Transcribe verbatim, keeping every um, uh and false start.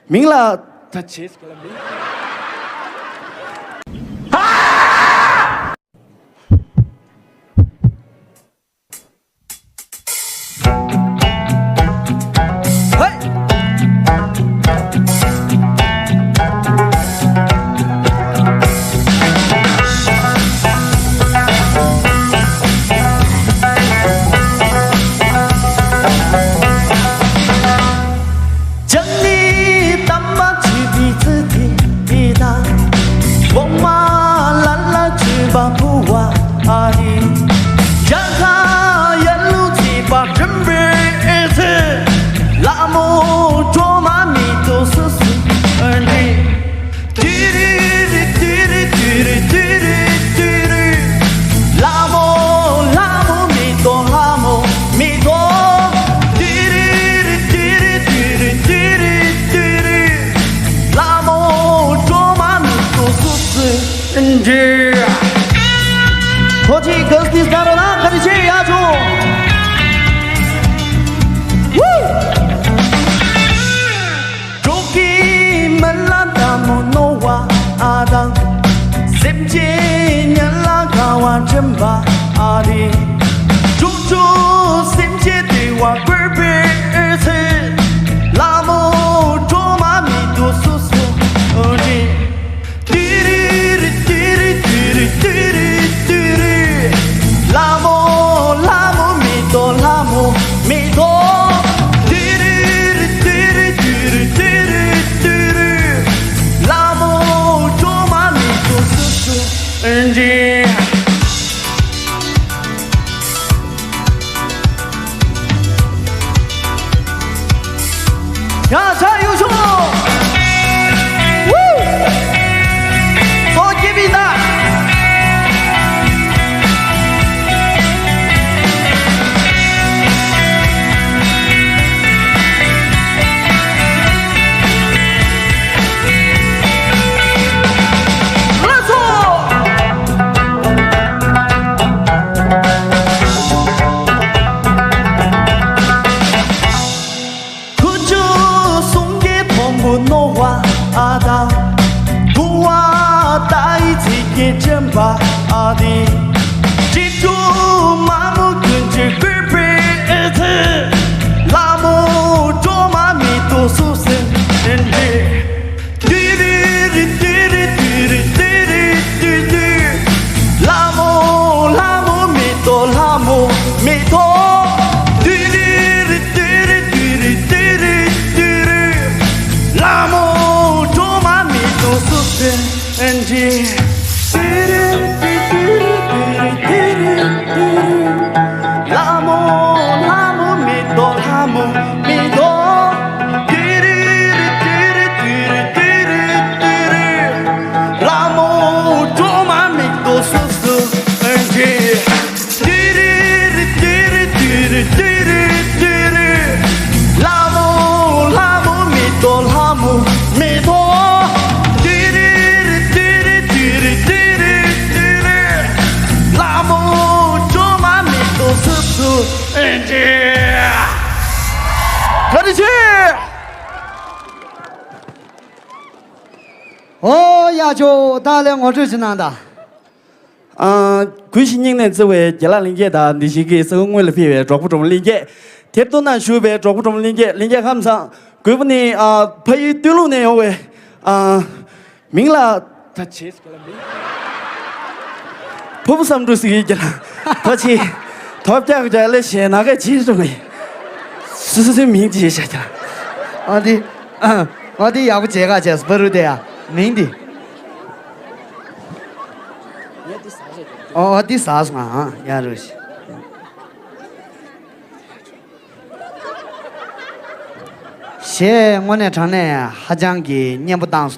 མིང་ལ་ད་བྱེད། ལྕང་གི་གཏམ་མ་བྱེད་པའི་ཚུལ་དེ་དེ་དང་། འོག་མ་ལ་ལ་བྱེད་པ་ཕུ་བ་ཨ་རི། རྒྱ་གར་ཡར་ལུང་བྱེད་པ་འགྲིམ་པའི་ཚེ། ལ་མོ་གྲོ་མ་མེ་ཏོག་སུ་སུ་འདྲི། ཏི་རི་རི་ཏི་རི་ཏི་རི་ཏི་རི་ཏི་རི། ལ་མོ་ལ་མོ་མེ་ཏོག་ལ་མོ་མེ་ཏོག་ཏི་རི་རི་ཏི་རི་ཏི་རི་ཏི་རི་ཏི་རི། ལ་མོ་གྲོ་མ་མེ་ཏོག་སུ་སུ་འདྲི། ཐོག་ཅིག་ག་སི་ཏི་སྟ་ར་ན་ཁ་རི་ཆེ་ཡ་ཆོ། འགྲོ་གི་མི་ལ་ལ་མོ་ནོར་བ་ཨ་དང་། སེམས་ཅན་ཉིད་ལ་དགའ་བ་འདྲེན་པ་ཨ་རི། ཅུང་ཅུང་སེམས་ཅན་བདེ་བ་དགོས་པའི་ཚེ། ལ་མོ་གྲོ་མ་མེ་ཏོག་སུ་སུ་འདྲི། ཏི་རི་རི་ཏི་རི་ཏི་རི་ཏི་རི། ལ་མོ་ལ་མོ་མེ་ཏོག་ལ་མོ་མེ་ཏོག་ཏི་རི་རི་ཏི་རི་ཏི་རི་ཏི་རི་ཏི་རི། ལ་མོ་གྲོ་མ་མེ་ཏོག་སུ་སུ་འདྲི། ཡ་ས་ཡུ་ཤོ། ཝུ། སོ་སྐྱེ་བི་ན། ལགས་སོ། ཁུ་ཆུ་གསུང་སྐད་མཐོན་པོ་རྣོ་བ་ཨ་དང་། དུ་བ་ལྟ་ཡི་ཚིག་གི་དྲན་པ་ཨ་དི། གཅིག་ཏུ་མ་མོ་ཀུན་གྱི་བསྐུལ་པའི་ཚེ། ལ་མོ་གྲོ་མ་མེ་ཏོག་སུ་སེམས་འདྲི། ཏི་རི་རི་ཏི་རི་ཏི་རི་ཏི་རི་ཏི་རི། ལ་མོ་ལ་མོ་མེ་ཏོག་ལ་མོ་མེ་ཏོག་ཏི་རི་རི་ཏི་རི་ཏི་རི་ཏི་རི་ཏི་རི། ལ་མོ་གྲོ་མ་མེ་ཏོག་སུ་སེམས་འདྲི། ཏི་རི་རི་ཏི་རི་ཏི་རི་ཏི་རི། ལ་མོ་ལ་མོ་མེ་ཏོག་ལ་མོ་མེ་ཏོག་ཏི་རི་རི་ཏི་རི་ཏི་རི་ཏི་རི། ལ་མོ་གྲོ་མ་མེ་ཏོག་སུ་སུ་འདྲི། ཏི་རི་རི་ཏི་རི་ཏི་རི་ཏི་རི་ཏི་རི། ལ་མོ་ལ་མོ་མེ་ཏོག་ལ་མོ་མེ་ཏོག་ཏི་རི་རི་ཏི་རི་ཏི་རི་ཏི་རི་ཏི་རི། ལ་མོ་གྲོ་མ་མེ་ཏོག་སུ་སུ་འདྲི། བཀའ་དྲིན་ཆེ། ཨོ་ཡ་ཇོ། ད་ལས་ངོ་སྤྲོད་ཅིག་གནང་དང་། ཨ། གུས་ཤིང་སྙིང་ནས་བརྩེ་བའི་རྒན་ལགས་ལྷན་རྒྱས་དང་། འདི་བཞིན་གྱི་ས་ཁུལ་དངོས་ལ་ཕེབས་པའི་གྲོགས་པོ་གྲོགས་མོ་ལྷན་རྒྱས། དེར་ལྟོ་ན་བཞུགས་པའི་གྲོགས་པོ་གྲོགས་མོ་ལྷན་རྒྱས། ལྷན་རྒྱས་ཁམས་བཟང་། གུས་པ་ནི། ཨ། ཕ་ཡུལ་སྟོད་ལུང་ནས་ཡོང་བའི། ཨ། མིང་ལ་ད་བྱེད། ཕུ་བོ་བསམ་འགྲུབ་ཟེར་གྱི་རྒན་ལགས། ད་ཅི། ཐོབ་རྒྱག་རྒྱག་ལས་བྱས་ན་ག་ཅི་རུང་ངས་སོ་སོའི་མིང་ཅིག་བྱས་བཞག་རྒན་ལགས། ཨ་འདི། ཨ་འདི་ཡག་པོ་བྱས་ག་བྱས་སོ་པ་རུ་དེ་ཡ། མིང་འདི། ཨོ་འདི་ཟ་སོང་ཨ། ཡ་རུ་ཞིག་ཞེས་དངོས་གནས་དྲང་གནས་ཧ་ཅང་གི་སྙན་པོ་བཏང་སོང་།